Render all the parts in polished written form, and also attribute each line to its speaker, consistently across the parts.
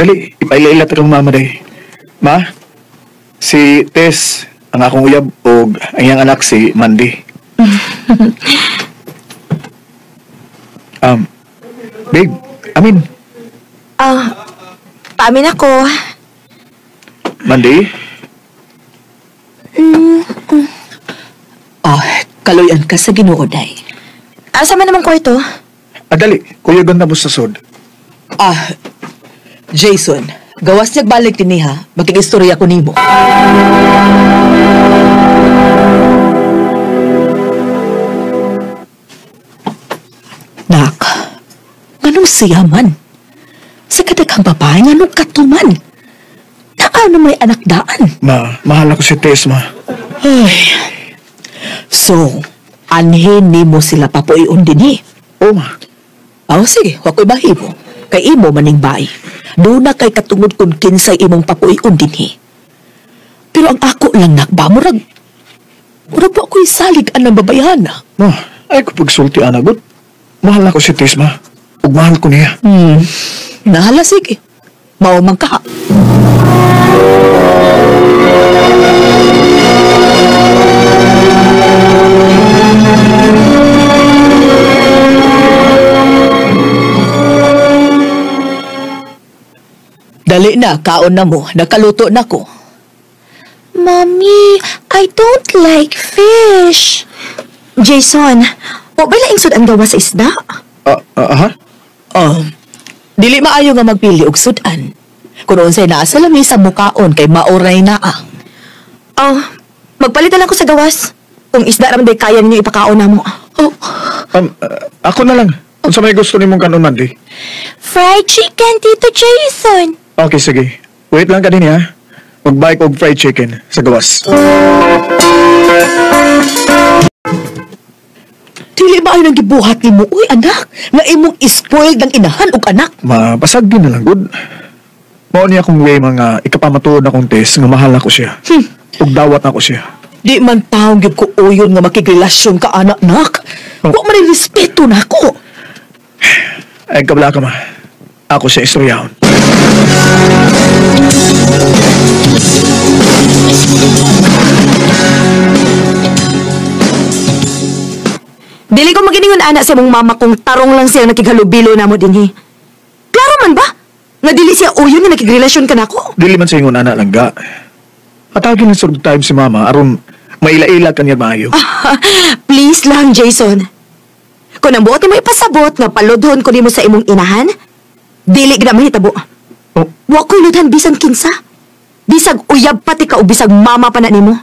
Speaker 1: Dali, ipaila-ila ta kang mama day. Ma, si Tess, ang akong uyab, og ang iyang anak si Mandy. Babe, amin.
Speaker 2: Paamin ako.
Speaker 1: Mandy?
Speaker 3: Kaluyan ka sa Ginoo, day.
Speaker 2: Asa man naman kwarto?
Speaker 1: Dali, kuya ganda mo sa sod.
Speaker 3: Jason, gawas niyag balik din niya, makigistorya ko nimo. Nak, nganong siya man? Sa kadaghang babae, nganong katuman? Naano may anak daan?
Speaker 1: Ma, mahal ako si Tess, ma.
Speaker 3: Ay. So, anhin nimo sila papuion din eh.
Speaker 1: Oo, ma.
Speaker 3: Oh, sige, wako'y bahibo. Kay imo maning bay. Doon na kay katungod kung kinsay imong papuion din eh. Pero ang ako lang nakba, murag po ako'y salig anang babayhana.
Speaker 1: Ma, ay ko pagsulti, anagot. Mahal ako si Tess, ma. Ug mahal ko niya.
Speaker 3: Nahala, sige. Maumang ka. Dali na, kaon na mo. Nakaluto na ko.
Speaker 2: Mommy, I don't like fish. Jason, wa ba'y laing sud-an gawa sa isda?
Speaker 1: Ha?
Speaker 3: Dili maayo nga magpili og sud-an. Kung unsay naa sa lamesa mukaon kay maoray naa.
Speaker 2: Oh, magpalit na lang ko sa gawas. Kung isda ra man day kaya ninyo ipakaon namo.
Speaker 3: Oh.
Speaker 1: Ako na lang. Unsa may gusto nimong kanon, Mandy?
Speaker 2: Fried chicken, Tito Jason.
Speaker 1: Okay, sige. Wait lang ka din, ha? Magbike og fried chicken sa gawas.
Speaker 3: Dili ba ay nang gibuhat ni mo? Uy, anak, nga imong ispoiled ng inahan og anak.
Speaker 1: Mapasag din na lang, good. Mao niya akong way mga ikapamatuod akong Tess nga mahal ako siya. Ug dawat ako siya.
Speaker 3: Di man taong gyud ko uyon nga makigrelasyon ka, anak, nak.
Speaker 1: Oh.
Speaker 3: Wa man respeto na ako.
Speaker 1: Ay, kabla ka, ma. Ako siya istoryahon.
Speaker 2: Dili ko maginingon anak sa imong mama kung tarong lang siya nakighalubilo na mo dinhi. Klaro man ba? Nga dili siya uyon nga nakigrelasyon ka nako.
Speaker 1: Dili man sa ingon anak langga. Atagin ng sort time si mama aron maila-ila kanya maayo.
Speaker 2: Please lang, Jason. Kung ang buot mo ipasabot nga paludhon ko nimo sa imong inahan, dili gid mahitabo.
Speaker 1: Oh.
Speaker 2: Wa ko'y ludhan bisan kinsa. Bisag uyab pati ka o bisag mama pa na nimo.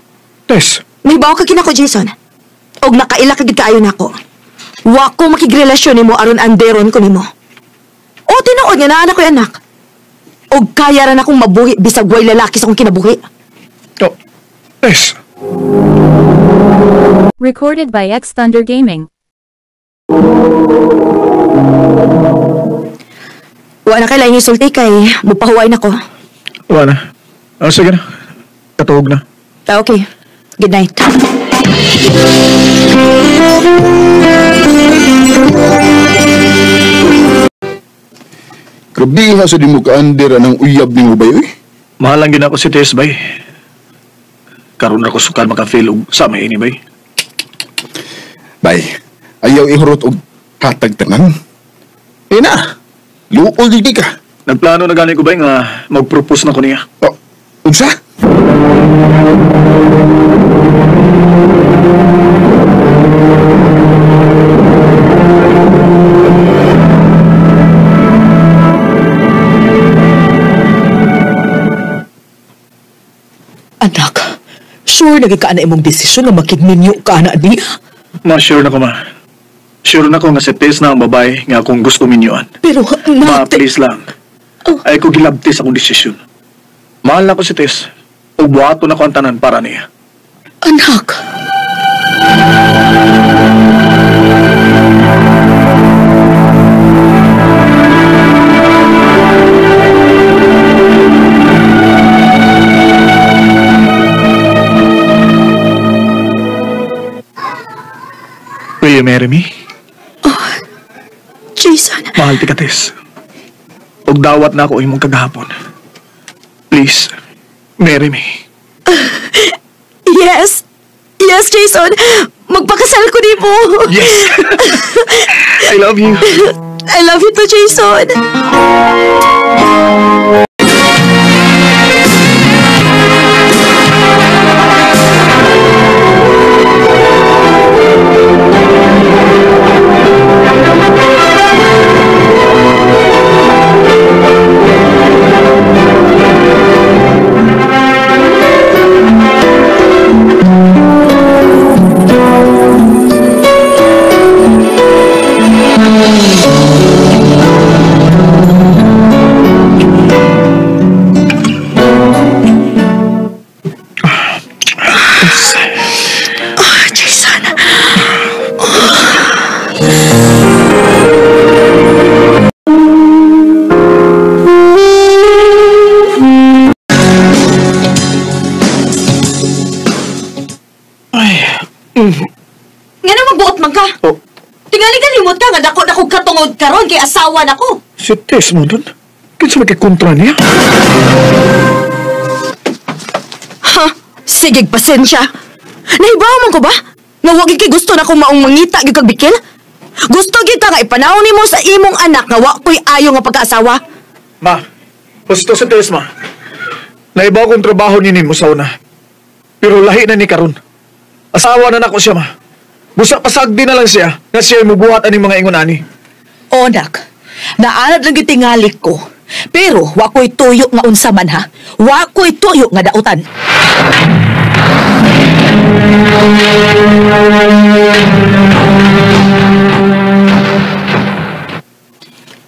Speaker 1: Tess.
Speaker 2: Nahibaw ka kinako, Jason. Og nakaila ka gid kaayo nako. Wa ko makigrelasyon nimo aron anderon ko nimo. O tinuod nga naa na ko'y anak. Og kaya ra na akong mabuhi bisag way lalaki sa akong kinabuhi.
Speaker 1: Oh, Tess.
Speaker 4: Recorded by X Thunder Gaming.
Speaker 2: Wa na kay laing isulti kay mupahuway na ko.
Speaker 1: Wa na. Sige na. Katuog na.
Speaker 2: Okay. Good night.
Speaker 5: Grabe ha sa di mo ka-under anang uyab ni mo ba yun?
Speaker 1: Mahal lang gina ko si Tess, bay. Karon ako sukad maka-feel og sama ini, bay.
Speaker 5: Bay, ayaw ihurot og hatag tanan. Eh na, luol di ka.
Speaker 1: Nagplano na gani ko, bay, nga mag-propose na ko niya.
Speaker 5: Oh, unsa?
Speaker 3: Anak, sure na ka na imong desisyon na makigninyo ka na niya.
Speaker 1: Ma, sure na ko, ma. Sure na ko nga si Tess na ang babae nga akong gusto minyuan.
Speaker 3: Pero,
Speaker 1: ma,
Speaker 3: anak...
Speaker 1: please lang.
Speaker 3: Oh.
Speaker 1: Ay ko gilabti sa akong desisyon. Mahal na ko si Tess. Ug buhaton na ko ang tanan para niya.
Speaker 3: Anak!
Speaker 1: Will you marry me?
Speaker 2: Oh, Jason.
Speaker 1: Mahal ti ka, Tess. Ug dawat na ako imong kagahapon. Please, marry me.
Speaker 2: Yes! Yes, Jason! Magpakasal ko nimo!
Speaker 1: Yes! I love you.
Speaker 2: I love you too, Jason! Oh, Jason.
Speaker 1: Ay.
Speaker 2: Nga na magbuot man ka.
Speaker 1: Oh,
Speaker 2: Tingali ka limot ka nga dako na kong katungod karon kay asawa nako.
Speaker 1: si Tess mo dun. Kinsa may kontra niya?
Speaker 2: Ha? Sige, pasensya. Nahibaw man ko ba? Nga wa gyud kay gusto na kong maong mangita gyud kag bikil? Gusto gyud ka nga ipanaw nimo sa imong anak nga wa ko'y ayo nga pagkaasawa?
Speaker 1: Ma, gusto si Tess, ma. Naibaw kong trabaho ni nimo sa una. Pero lahi na ni karon. Asawa na nako siya, ma. Busa pasagdi na lang siya nga siya mubuhat ani mga ingon ani.
Speaker 3: O, nak. Naanad lang gitingalik ko. Pero, wa ko'y tuyo nga unsa man, ha? Wa ko'y tuyo nga dautan.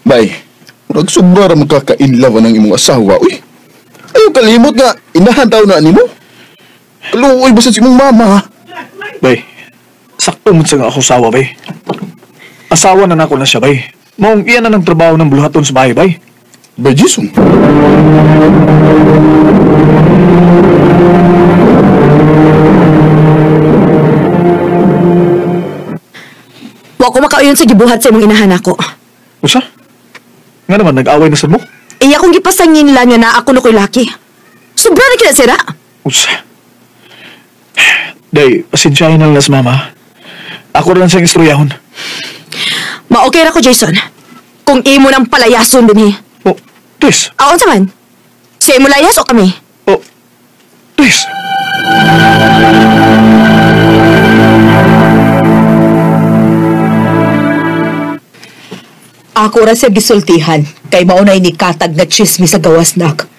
Speaker 5: Bay, murag sobra ra magkaka-inlove ang imong asawa. Uy, ayaw kalimot nga, inahan taw na nimo. Kaluoy basta sa imong mama.
Speaker 1: Bay, sakto mo sa nga ako asawa, bay. Asawa na nako na siya, bay. Maong iyan na ng trabaho ng buluhaton sa bahay, bay.
Speaker 5: Bay, Jason.
Speaker 2: Wa ko makauyon sa gibuhat sa imong inahan nako.
Speaker 1: Usa? Nga naman, nag-away na sad mo?
Speaker 2: Iya kong gipasangin lang nga na ako na ko'y laki. Sobra na kina sira.
Speaker 1: Usa. Day, pasensyahin na lang sa mama. Ako lang siyang istruyahon.
Speaker 2: Ma-okay ra ko, Jason. Kung imo nang palayason din eh.
Speaker 1: Oh, Tess.
Speaker 2: Aon sa man? Sa imo layas o kami?
Speaker 1: Oh, Tess.
Speaker 3: Ako ra siya gisultihan kay maunay ni katag nga chismis sa gawas nak.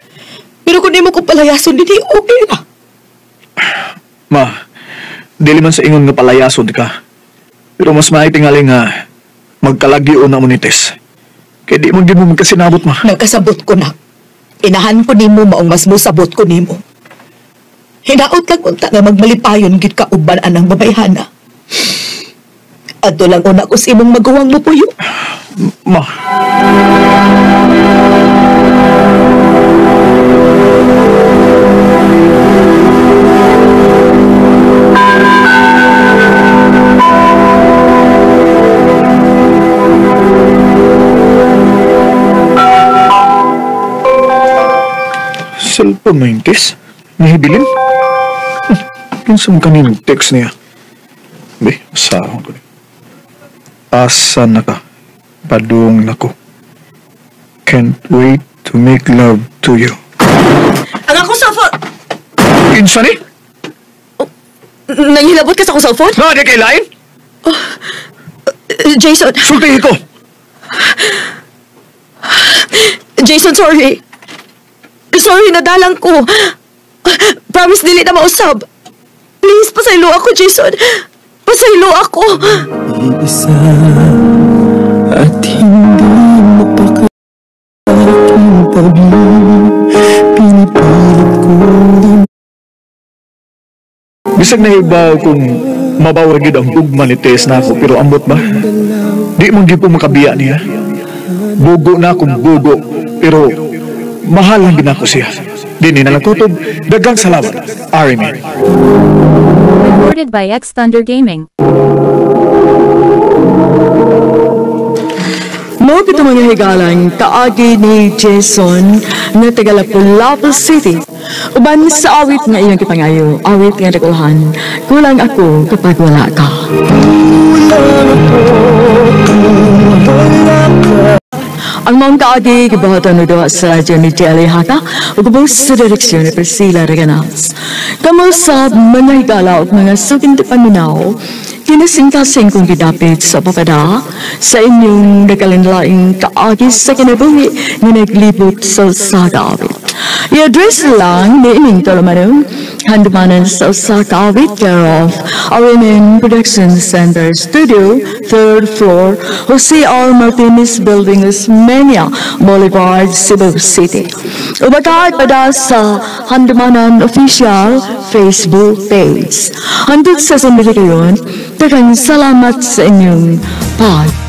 Speaker 3: Pero kung di mo ko palayason dinhi, okay na.
Speaker 1: Ma, dili man sa ingon nga palayason ka. Pero mas maay tingali nga magkalagyo na mo ni Tess. Kay di man gyud mo magkasinabot, ma.
Speaker 3: Nagkasabot ko na. Inahan ko nimo maong mas mosabot ko nimo. Hinaot lang unta nga magmalipayon gid ka uban anang babayhana. Adto lang una ko sa imong maguwang mupuyo.
Speaker 1: Ma. Cellphone na yung Tess? Nahibilin? Kinsa man kaninang text niya? Be, sahon ko ni. Asa na ka? Padung nako. Can't wait to make love to you.
Speaker 2: Ang akong cellphone...
Speaker 1: Kinsa ni?
Speaker 2: Oh, nanghilabot ka sa akong cellphone?
Speaker 1: Na, di kay lain?
Speaker 2: Oh, Jason.
Speaker 1: Sultihi ko!
Speaker 2: Jason, sorry. Sorry, nadalang ko. Promise, dili na mausab. Please, pasaylo ako, Jason. Pasaylo ako.
Speaker 6: Isa at hindi mapakaking tabi. Pinipilit kong
Speaker 1: Bisag nahibaw kung mabaw ra gyud ang ugma ni Tess na ako, pero ambot ba? Di man gyud ko makabiya niya. Bugo na akong bugo, pero mahal lang din ako siya. Dini na lang kutob, daghang salamat. Arimin.
Speaker 4: Recorded by X Thunder Gaming.
Speaker 7: Mao kito, mga higalang, kaagi ni Jason nga taga Lapu-Lapu City. Uban sa awit nga iyang gipangayo, awit nga dakulhan, "Kulang Ako Kapag Wala Ka."
Speaker 6: Kulang ako kung wala ka.
Speaker 7: Ang maong kaagi gibuhatan og duwa sa radyo ni Jelly Haka ug ubos sa direksyon ni Priscilla Reganas. Kamo sa mga higala ug mga suking paminaw, kinasingkasing kong gidapit sa papada sa inyong nagkalinlaing kaagi sa kinabuhi nga naglibot sa usa ka awit. I-address lang ni ining tulumanon, Handumanan sa usa ka awit, care of RMN Production Center Studio, third floor, Jose R. Martinez Building, Osmeña Boulevard, Cebu City. O baka pada sa Handumanan Official Facebook page. Hantod sa sandali kayon, daghang salamat sa inyong pag